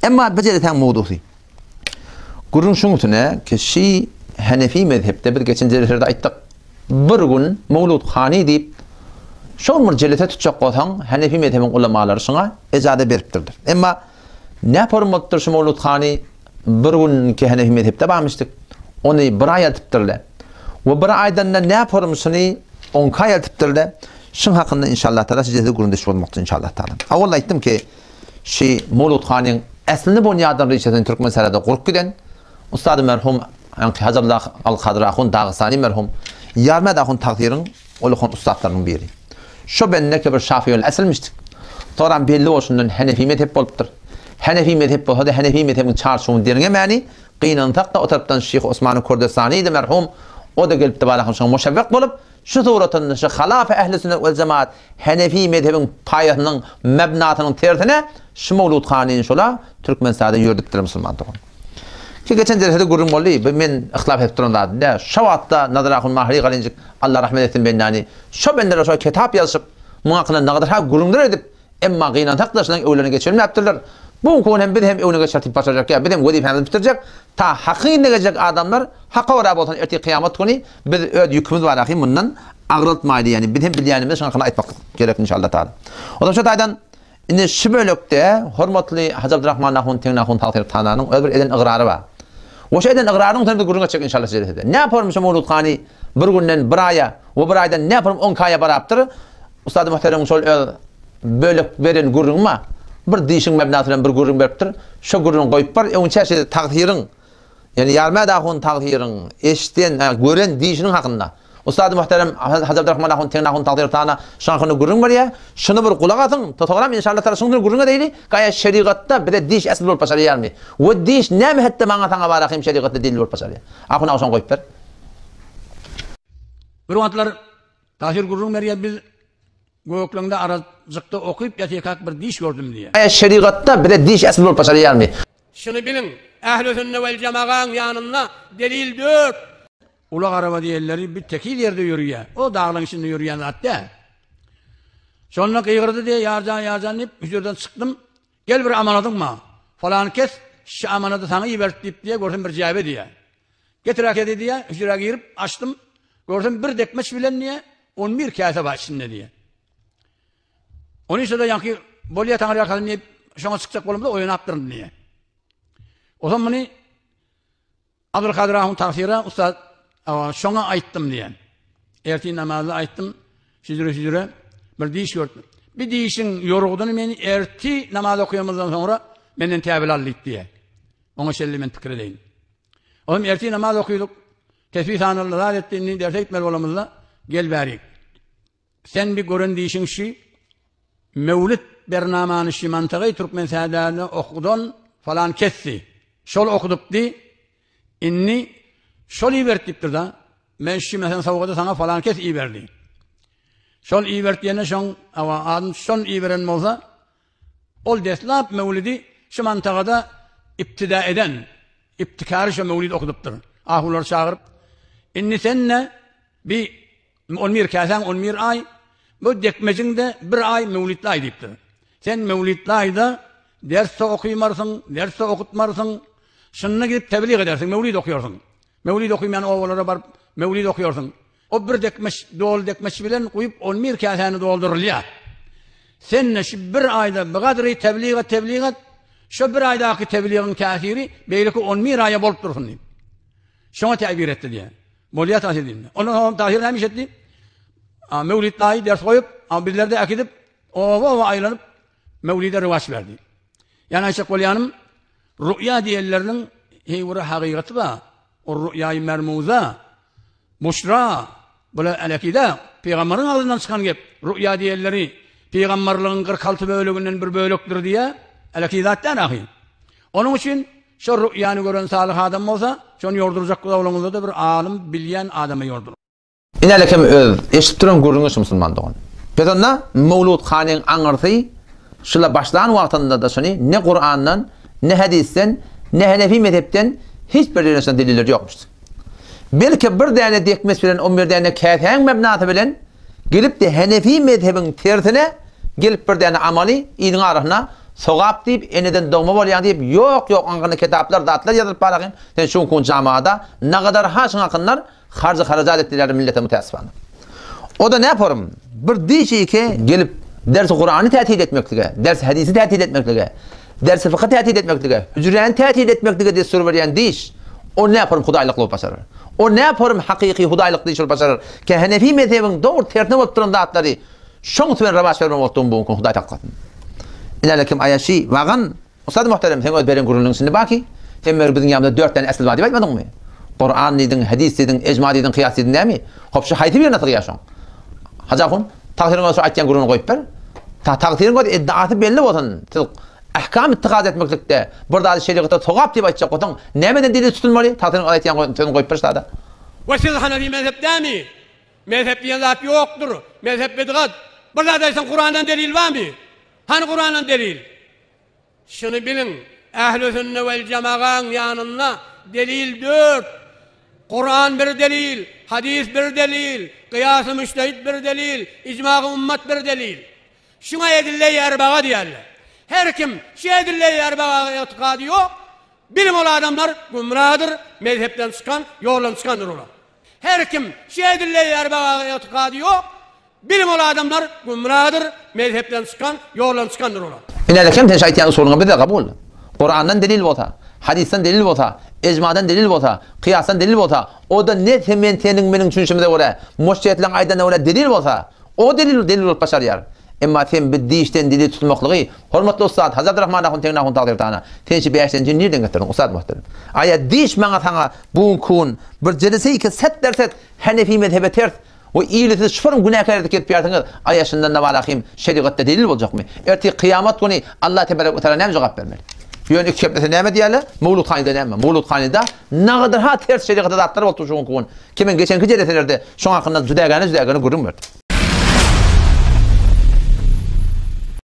Emma bu jelesäň mowzusy. Gürrüň şuň üstüne ki şi Hanefi mezhepde biz geçen jeleselerde aýtdyk. Bir gün Mewlud hany diýip şol bir jelese tutjak bolsaň Hanefi mezhebiň ulamalary şuňa ejaza beripdirler. Emma näporum bolupdyr şu Mewlud hany bir günki Hanefi mezhepde barmyşdyk. Ony bir aý eltipdirler. We bir aýdan-da näporum şuny onki aý eltipdirler. Şuň hakynda inşallah taala size gürrüňdeş bolmakçy inşallah taala. Awal aýtdym ki Şi Mowlut hanyň äslini bonýadan rişesini türkmen sarada gurup giden ussady merhum ýaňky Hajy Abdullah al-Kadyr ahun Dagystany merhum Ýarmät ahun tagsyryň uly ussatlarynyň biri. Şo bende ki bir şafyül esilmişdik. Soram belli bolşundan henefi mezhep bolupdyr. Henefi mezhep bolsa-da henefi mezhebiň çarçuwyny derňemäni gynansak-da o tarapdan Şyh Osmany Kürdistany-da merhum o-da gelipdi balahan şoňa muşewwek bolup Şu suratynda şu halafy ähli sünnet wel jemaat henefi mezhebiň paýasynyň mebnasynyň tersine şu Mowlud hanyny şola Türkmenistanda ýördüpdir musulman dogan. Ki geçen dersede gürrüň boldy, bu men yhlap edip duran zadym däl. Şo wagtda Nazar ahun Mahri Galinjik Allah rahmet etsin bendäni şo bendelere şo kitap ýazyşyp muň hakynda nagdyr-ha gürrüňler edip Emma gynansak-da şularyň öwlerine geçirmäpdirler. Bu gün hem biz hem öwüne geçirtip başarjak ýa biz hem wezipämizi bitirjek. Ta hakyň yzyna geljek adamlar haka görä bolsun ertir kyýamat güni biz öz ýükümiz bar ahy mundan agraltmaýly ýani biz hem bilýänimizi şuň hakynda aýtmaklyk gerek inşallah taala. Ondan şu taýdan indi şu bölekde hormatly Hajy Abdurrahman ahun Teňňe ahun Tagsyr Tananyň öz bir eden ygrary bar. We şu eden ygrarynyň üstünde biz gürrüň etjek inşallah şu jelesede. Näpormy şu Mowlud hany bir günden bir aýa we bir aýdan näpormy onki aýa barapdyr. Ussady muhteremiň şol öz bölek beren gürrüňi bar. Bir dişiň mebnasy bilen bir gürrüň beripdir. Şo gürrüňi goýup bar. Öňçä şeýle tagsyryň, ýagny Ýarmät ahun tagsyryň eşiden, gören dişiniň hakynda. Ussady muhterem Hajy Abdurrahman ahun Tegin ahun tagsyr tana şoň hakynda gürrüň berýär. Şuny bir gulak asyň, soňram inşallah taala şuň bilen gürrüň edeýli. Gaýa şerigatda bize diş esl bolup başarýarmy? We diş näme hetde maňa saňa bar ahym şerigatda delil bolup başarýar? Ahun aga şony goýup ber. Bir wagtlar Tahyr gürrüň berýär, biz Gökleňde arajykda okyp ýatyrkak bir diş gördüm diýýär. Aýa şerigatda bize diş esl bolup başarýarmy? Şuny biliň, Ähli-sünne wel-jemagaň ýanynda delil dört. Ulag araba diýenleri bir tekiz ýerde ýörüýär. O daglaň içinde ýörüýän zat däl. Şonda gygyrdy diýýär, Ýarjan, Ýarjan diýip, hüjreden çykdym. Gel bir amanadyň maňa. Falan kes şu amanady saňa iberdi diýip diýýär, görsem bir jäbe diýýär. Getir äkedi diýýär, hüjrä girip açdym, görsem bir dekmeç bilen diýýär, on bir käse bar içinde diýýär. Ony şo-da ýaňky bolýa taňry ýalkasyn diýip, şoňa çykjak bolamda oýanapdyryn diýýär. Ozan muny Abdulkadyr ahun tagsyra ussat şoňa aýtdym diýen. Ertir namazda aýtdym, şüjre-şüjre bir diş gördüm. Bir dişiň ýorgudyny men erti namaz okaýamyzdan soňra menden täbil al diýip diýe. Oňa şelli men pikir edeýin. Olam ertir namaz okydyk. Tesbih sanaldy, zat etdi, indi derse gitmeli bolamyzda gel bärik. Sen bir gören dişiň şi Mewlid bernamany şi mantagy türkmen sädäne okudan falan kesdi. Şol okudypdy. Indi şol iberdi diýipdir da. Men şi mesen sowgady saňa falan kes iberdi. Şol iberdi diýende şoň awa adyn şon iberen bolsa ol deslap Mewlidi şu mantagada ibtida eden ibtikary şo Mewlid okudypdyr. Ahulary çagyryp indi sen-de bir On bir käsäň on bir aý, bu dekmejiň-de bir aý möwlitli aý diýipdir. Sen möwlitli aýda ders-de okymarsyň, ders-de okutmarsyň, şunda gidip teblig edersiň, möwlit okýarsyň. Möwlit okymaýan obalara baryp möwlit okýarsyň. O bir dekmeç, doly dekmeç bilen guýup on bir käsäni doldurylýar. Sen-de şu bir aýda bigadry teblig et, teblig et, şo bir aýdaky tebligiň täsiri beýleki on bir aýa bolup dursun diýip. Şoňa täbir etdi diýýär. Bolýar Tahyr diýdi. Ondan soň Tahyr näme iş etdi? Mewlid daýy ders goýup, bizleri-de äkidip, oba-oba aýlanyp, Mewlide rowaç berdi. Ýani aýtjak bolýanym, ruýa diýenleriniň heý bir hakykaty bar. O ruýaýy mermuza, buşra, bular älekide pygambaryň agzyndan çykan gep. Ruýa diýenleri pygambarlygyň 46 böleginden bir bölekdir diýä, äleki zat däl ahy. Onuň üçin Şo ruýany gören salyh adam bolsa, şony ýordurjak bolaňyzda-da bir alym, bilýän adama ýorduryň. Ine hem öz eşidip duran gürrüňi şu musulman dogan. Pes onda Mewlud hanyň aňyrsy şula başlan wagtynda-da şuny ne Kurandan, ne hadysden, ne Henefi mezhepden hiç bir ýerden şuna deliller ýokmuşdy. Belki bir däne dekmes bilen on bir däne käsäň mebnasy bilen gelip-de Henefi mezhebiň tersine gelip bir däne amaly iliň arasyna. Sogap diýip, eneden dogma bolýaň diýip, ýok, ýok aňkynda kitaplar, zatlar ýazylyp baragyn, sen şu günki gün jamada nagadar ha şuň hakynlar harjy-harajat etdiler millete mütäessifana. O-da näporum, bir diş iki gelip dersi Kurany tätil etmeklige, dersi hadisi tätil etmeklige, dersi fykhy tätil etmeklige, hüjräni tätil etmeklige dessur berýän diş, o näporum hudaýlyk bolup başarar. O näporum hakyky hudaýlyk diş bolup başarar. Ki Hanefi mezhebiň dogry tersine bolup duran zatlary şoň bilen rowaç bermek bolupdygyny bu günki Hudaý saklasyn. Inäle kim aýaşy wagan Ussady muhterem seň öz beren gürrüňiň içinde baki sen mör biziň ýanymyzda dört däne esl bar diýip aýtmadyňmy? Kuran diýdiň, hadys diýdiň, ejma diýdiň, kyýas diýdiň dämi? Hop şu haýsy birine sygýar şoň? Hajy ahun, tagsyryň özi şu aýtýan gürrüňini goýup ber. Ta tagsyryň özi iddiasy belli bolsun. Siz ahkam ittihaz etmeklikde bir zady şerigatda sogap diýip aýtjak bolsaň, nämeden delil tutulmaly? Tagsyryň özi aýtýan sözüni goýup ber şada. We siz hanefi mezhep dämi? Mezhep diýen zat ýokdur. Mezhep bidgat. Bir zat aýtsaň Kurandan delil barmy? Hany Kurandan delil? Şuny biliň, Ähli sünne wel jemagaň ýanynda delil dört, Kuran bir delil, hadys bir delil, gyýasy müştehit bir delil, ijmagy ummat bir delil. Şuňa edille-i erbaga diýerler. Her kim şu edille-i erbaga ygtykady ýok, biliň ol adamlar gümradyr, mezhepden çykan, ýoldan çykandyr olar. Her kim şu edille-i erbaga ygtykady ýok, Biliň ol adamlar gümradyr, mezhepden çykan, ýoldan çykandyr olar. Ine kem sen şu aýtýan usulyňa bize kabul. Kurandan delil bolsa, hadysdan delil bolsa, ejmadan delil bolsa, kyýasdan delil bolsa, o-da ne sen men seniň meniň düşünişimize görä, muştehitleriň aýdanyna görä delil bolsa, o delil delil bolup başarýar. Emma sen bir dişden delil tutmaklygy, hormatly ussat Hajy Abdurrahman ahun Tegin ahun tagdyr tana, sen şu bäşdenjini nirden getirdiň ussat muhterem? Aýa diş maňa saňa bu günki gün bir jelese iki set derset Hanefi mezhebe ters, We ili siz şufaryň günäkär edip gezip ýarsyňyz, aýa şundan nawalahym şerigatda delil boljakmy? Ertir kyýamat güni Allah tebarek we teala näme jogap bermeli? Ýöne iki geplese näme diýerler? Mowludhanyda näme? Mowludhanyda nagadar ha ters şerigata zatlar bolupdyr şu günki gün. Ki men geçenki jeleselerde şoň hakynda jüdägäne jüdägäne gürrüň berdim.